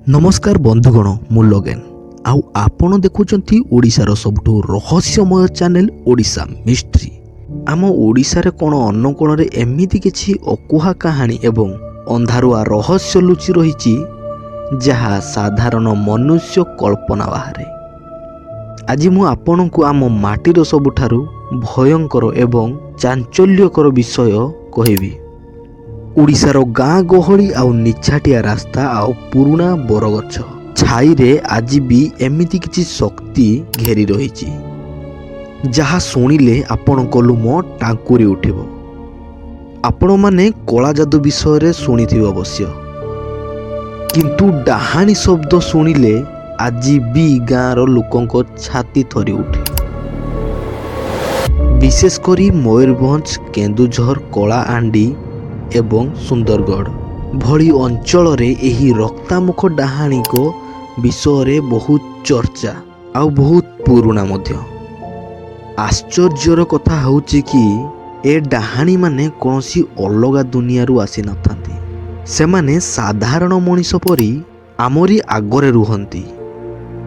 ନମସ୍କାର ବନ୍ଧୁଗଣ, ମୁଁ ଲଗେନ ଆଉ ଆପଣ ଦେଖୁଛନ୍ତି ଓଡ଼ିଶାର ସବୁଠୁ ରହସ୍ୟମୟ ଚ୍ୟାନେଲ ଓଡ଼ିଶା ମିଷ୍ଟ୍ରି। ଆମ ଓଡ଼ିଶାରେ କୋଣ ଅନୁକୋଣରେ ଏମିତି କିଛି ଅକୁହା କାହାଣୀ ଏବଂ ଅନ୍ଧାରୁଆ ରହସ୍ୟ ଲୁଚି ରହିଛି, ଯାହା ସାଧାରଣ ମନୁଷ୍ୟ କଳ୍ପନା ବାହାରେ। ଆଜି ମୁଁ ଆପଣଙ୍କୁ ଆମ ମାଟିର ସବୁଠାରୁ ଭୟଙ୍କର ଏବଂ ଚାଞ୍ଚଲ୍ୟକର ବିଷୟ କହିବି। ଓଡ଼ିଶାର ଗାଁ ଗହଳି ଆଉ ନିଛାଟିଆ ରାସ୍ତା ଆଉ ପୁରୁଣା ବରଗଛ ଛାଇରେ ଆଜି ବି ଏମିତି କିଛି ଶକ୍ତି ଘେରି ରହିଛି, ଯାହା ଶୁଣିଲେ ଆପଣଙ୍କ ଲୋମ ଟାଙ୍କୁରି ଉଠିବ। ଆପଣମାନେ କଳା ଯାଦୁ ବିଷୟରେ ଶୁଣିଥିବେ ଅବଶ୍ୟ, କିନ୍ତୁ ଡାହାଣୀ ଶବ୍ଦ ଶୁଣିଲେ ଆଜି ବି ଗାଁର ଲୋକଙ୍କ ଛାତି ଥରି ଉଠେ। ବିଶେଷ କରି ମୟୂରଭଞ୍ଜ, କେନ୍ଦୁଝର, କଳାହାଣ୍ଡି ଏବଂ ସୁନ୍ଦରଗଡ଼ ଭଳି ଅଞ୍ଚଳରେ ଏହି ରକ୍ତାମୁଖ ଡାହାଣୀଙ୍କ ବିଷୟରେ ବହୁତ ଚର୍ଚ୍ଚା ଆଉ ବହୁତ ପୁରୁଣା ମଧ୍ୟ। ଆଶ୍ଚର୍ଯ୍ୟର କଥା ହେଉଛି କି ଏ ଡାହାଣୀମାନେ କୌଣସି ଅଲଗା ଦୁନିଆରୁ ଆସିନଥାନ୍ତି। ସେମାନେ ସାଧାରଣ ମଣିଷ ପରି ଆମରି ଆଗରେ ରୁହନ୍ତି।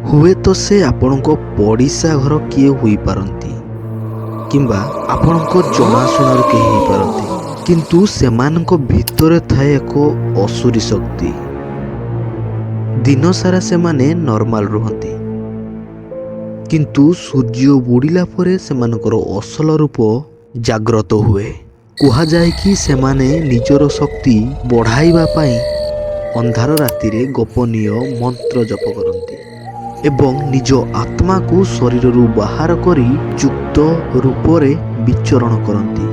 ହୁଏତ ସେ ଆପଣଙ୍କ ପଡ଼ିଶା ଘର କିଏ ହୋଇପାରନ୍ତି କିମ୍ବା ଆପଣଙ୍କ ଜଣାଶୁଣାରୁ କେହି ହେଇପାରନ୍ତି, କିନ୍ତୁ ସେମାନଙ୍କ ଭିତରେ ଥାଏ ଏକ ଅସୁରୀ ଶକ୍ତି। ଦିନସାରା ସେମାନେ ନର୍ମାଲ ରୁହନ୍ତି, କିନ୍ତୁ ସୂର୍ଯ୍ୟ ବୁଡ଼ିଲା ପରେ ସେମାନଙ୍କର ଅସଲ ରୂପ ଜାଗ୍ରତ ହୁଏ। କୁହାଯାଏ କି ସେମାନେ ନିଜର ଶକ୍ତି ବଢ଼ାଇବା ପାଇଁ ଅନ୍ଧାର ରାତିରେ ଗୋପନୀୟ ମନ୍ତ୍ର ଜପ କରନ୍ତି ଏବଂ ନିଜ ଆତ୍ମାକୁ ଶରୀରରୁ ବାହାର କରି ଯୁକ୍ତ ରୂପରେ ବିଚରଣ କରନ୍ତି।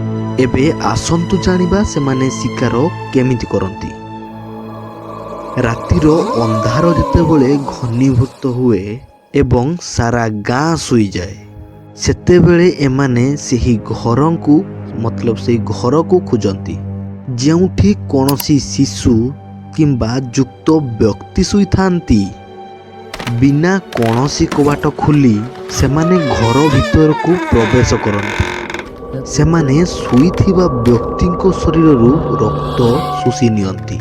ଏବେ ଆସନ୍ତୁ ଜାଣିବା ସେମାନେ ଶିକାର କେମିତି କରନ୍ତି। ରାତିର ଅନ୍ଧାର ଯେତେବେଳେ ଘନୀଭୂତ ହୁଏ ଏବଂ ସାରା ଗାଁ ଶୋଇଯାଏ, ସେତେବେଳେ ଏମାନେ ସେହି ଘରକୁ, ମତଲବ ସେହି ଘରକୁ ଖୋଜନ୍ତି, ଯେଉଁଠି କୌଣସି ଶିଶୁ କିମ୍ବା ଯୁକ୍ତ ବ୍ୟକ୍ତି ଶୋଇଥାନ୍ତି। ବିନା କୌଣସି କବାଟ ଖୋଲି ସେମାନେ ଘର ଭିତରକୁ ପ୍ରବେଶ କରନ୍ତି। ସେମାନେ ଶୋଇଥିବା ବ୍ୟକ୍ତିଙ୍କ ଶରୀରରୁ ରକ୍ତ ଶୋଷି ନିଅନ୍ତି।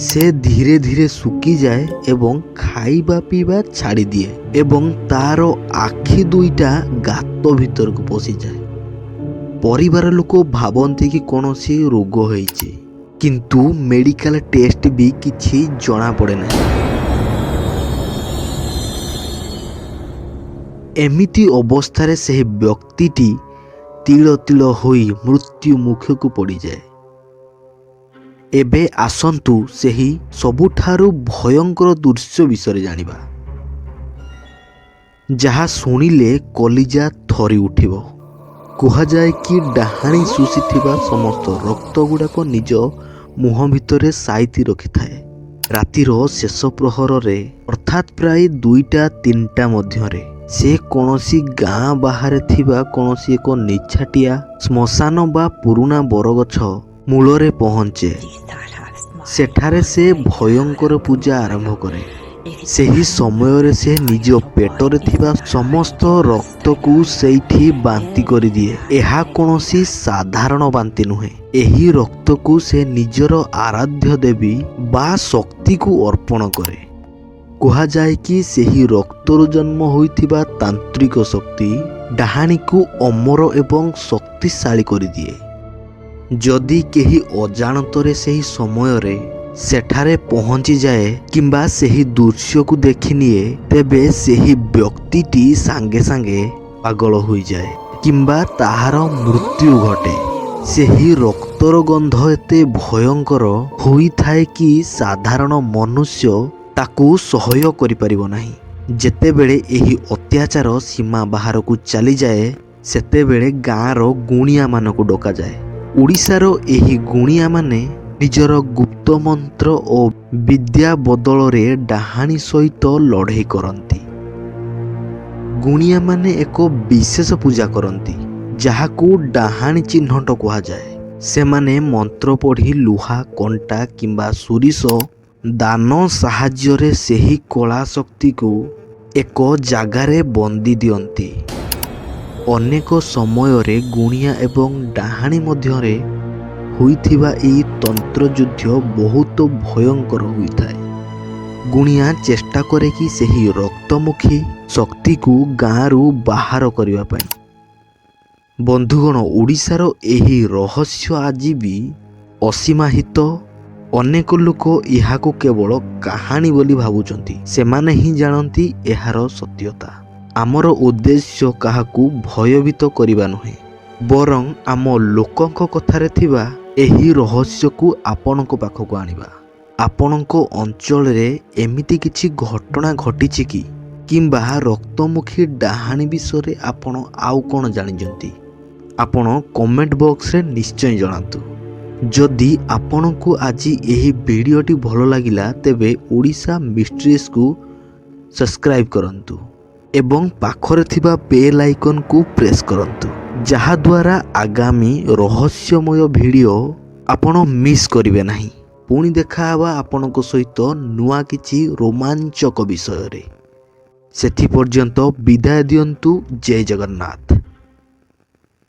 ସେ ଧୀରେ ଧୀରେ ଶୁଖିଯାଏ ଏବଂ ଖାଇବା ପିଇବା ଛାଡ଼ିଦିଏ ଏବଂ ତାର ଆଖି ଦୁଇଟା ଗାତ ଭିତରକୁ ପଶିଯାଏ। ପରିବାର ଲୋକ ଭାବନ୍ତି କି କୌଣସି ରୋଗ ହେଇଛି, କିନ୍ତୁ ମେଡ଼ିକାଲ ଟେଷ୍ଟ ବି କିଛି ଜଣାପଡ଼େ ନାହିଁ। ଏମିତି ଅବସ୍ଥାରେ ସେହି ବ୍ୟକ୍ତିଟି ତିଳ ତିଳ ହୋଇ ମୃତ୍ୟୁ ମୁଖକୁ ପଡ଼ିଯାଏ। ଏବେ ଆସନ୍ତୁ ସେହି ସବୁଠାରୁ ଭୟଙ୍କର ଦୃଶ୍ୟ ବିଷୟରେ ଜାଣିବା, ଯାହା ଶୁଣିଲେ କଲିଜା ଥରି ଉଠିବ। କୁହାଯାଏ କି ଡାହାଣୀ ଶୋଷିଥିବା ସମସ୍ତ ରକ୍ତ ଗୁଡ଼ାକ ନିଜ ମୁହଁ ଭିତରେ ସାଇତି ରଖିଥାଏ। ରାତିର ଶେଷ ପ୍ରହରରେ, ଅର୍ଥାତ୍ ପ୍ରାୟ 2ଟା 3ଟା ମଧ୍ୟରେ, ସେ କୌଣସି ଗାଁ ବାହାରେ ଥିବା କୌଣସି ଏକ ନିଛାଟିଆ ଶ୍ମଶାନ ବା ପୁରୁଣା ବରଗଛ ମୂଳରେ ପହଞ୍ଚେ। ସେଠାରେ ସେ ଭୟଙ୍କର ପୂଜା ଆରମ୍ଭ କରେ। ସେହି ସମୟରେ ସେ ନିଜ ପେଟରେ ଥିବା ସମସ୍ତ ରକ୍ତକୁ ସେଇଠି ବାନ୍ତି କରିଦିଏ। ଏହା କୌଣସି ସାଧାରଣ ବାନ୍ତି ନୁହେଁ। ଏହି ରକ୍ତକୁ ସେ ନିଜର ଆରାଧ୍ୟ ଦେବୀ ବା ଶକ୍ତିକୁ ଅର୍ପଣ କରେ। କୁହାଯାଏ କି ସେହି ରକ୍ତରୁ ଜନ୍ମ ହୋଇଥିବା ତାନ୍ତ୍ରିକ ଶକ୍ତି ଡାହାଣୀକୁ ଅମର ଏବଂ ଶକ୍ତିଶାଳୀ କରିଦିଏ। ଯଦି କେହି ଅଜାଣତରେ ସେହି ସମୟରେ ସେଠାରେ ପହଞ୍ଚିଯାଏ କିମ୍ବା ସେହି ଦୃଶ୍ୟକୁ ଦେଖିନିଏ, ତେବେ ସେହି ବ୍ୟକ୍ତିଟି ସାଙ୍ଗେ ସାଙ୍ଗେ ପାଗଳ ହୋଇଯାଏ କିମ୍ବା ତାହାର ମୃତ୍ୟୁ ଘଟେ। ସେହି ରକ୍ତର ଗନ୍ଧ ଏତେ ଭୟଙ୍କର ହୋଇଥାଏ କି ସାଧାରଣ ମନୁଷ୍ୟ ତାକୁ ସହ୍ୟ କରିପାରିବ ନାହିଁ। ଯେତେବେଳେ ଏହି ଅତ୍ୟାଚାର ସୀମା ବାହାରକୁ ଚାଲିଯାଏ, ସେତେବେଳେ ଗାଁର ଗୁଣିଆମାନଙ୍କୁ ଡକାଯାଏ। ଓଡ଼ିଶାର ଏହି ଗୁଣିଆମାନେ ନିଜର ଗୁପ୍ତ ମନ୍ତ୍ର ଓ ବିଦ୍ୟା ବଳରେ ଡାହାଣୀ ସହିତ ଲଢ଼େଇ କରନ୍ତି। ଗୁଣିଆମାନେ ଏକ ବିଶେଷ ପୂଜା କରନ୍ତି, ଯାହାକୁ ଡାହାଣୀ ଚିହ୍ନଟ କୁହାଯାଏ। ସେମାନେ ମନ୍ତ୍ର ପଢ଼ି ଲୁହା କଣ୍ଟା କିମ୍ବା ସୋରିଷ ଦାନ ସାହାଯ୍ୟରେ ସେହି କଳା ଶକ୍ତିକୁ ଏକ ଜାଗାରେ ବନ୍ଦି ଦିଅନ୍ତି। ଅନେକ ସମୟରେ ଗୁଣିଆ ଏବଂ ଡାହାଣୀ ମଧ୍ୟରେ ହୋଇଥିବା ଏହି ତନ୍ତ୍ରଯୁଦ୍ଧ ବହୁତ ଭୟଙ୍କର ହୋଇଥାଏ। ଗୁଣିଆ ଚେଷ୍ଟା କରେ କି ସେହି ରକ୍ତମୁଖୀ ଶକ୍ତିକୁ ଗାଁରୁ ବାହାର କରିବା ପାଇଁ। ବନ୍ଧୁଗଣ, ଓଡ଼ିଶାର ଏହି ରହସ୍ୟ ଆଜି ବି ଅସୀମାହିତ। ଅନେକ ଲୋକ ଏହାକୁ କେବଳ କାହାଣୀ ବୋଲି ଭାବୁଛନ୍ତି। ସେମାନେ ହିଁ ଜାଣନ୍ତି ଏହାର ସତ୍ୟତା। ଆମର ଉଦ୍ଦେଶ୍ୟ କାହାକୁ ଭୟଭୀତ କରିବା ନୁହେଁ, ବରଂ ଆମ ଲୋକଙ୍କ କଥାରେ ଥିବା ଏହି ରହସ୍ୟକୁ ଆପଣଙ୍କ ପାଖକୁ ଆଣିବା। ଆପଣଙ୍କ ଅଞ୍ଚଳରେ ଏମିତି କିଛି ଘଟଣା ଘଟିଛି କି, କିମ୍ବା ରକ୍ତମୁଖୀ ଡାହାଣୀ ବିଷୟରେ ଆପଣ ଆଉ କ'ଣ ଜାଣିଛନ୍ତି? ଆପଣ କମେଣ୍ଟ ବକ୍ସରେ ନିଶ୍ଚୟ ଜଣାନ୍ତୁ। ଯଦି ଆପଣଙ୍କୁ ଆଜି ଏହି ଭିଡ଼ିଓଟି ଭଲ ଲାଗିଲା, ତେବେ ଓଡ଼ିଶା ମିଷ୍ଟ୍ରିଜକୁ ସବସ୍କ୍ରାଇବ୍ କରନ୍ତୁ ଏବଂ ପାଖରେ ଥିବା ବେଲ୍ ଆଇକନ୍କୁ ପ୍ରେସ୍ କରନ୍ତୁ, ଯାହାଦ୍ୱାରା ଆଗାମୀ ରହସ୍ୟମୟ ଭିଡ଼ିଓ ଆପଣ ମିସ୍ କରିବେ ନାହିଁ। ପୁଣି ଦେଖାହେବା ଆପଣଙ୍କ ସହିତ ନୂଆ କିଛି ରୋମାଞ୍ଚକ ବିଷୟରେ। ସେଥିପର୍ଯ୍ୟନ୍ତ ବିଦାୟ ଦିଅନ୍ତୁ। ଜୟ ଜଗନ୍ନାଥ।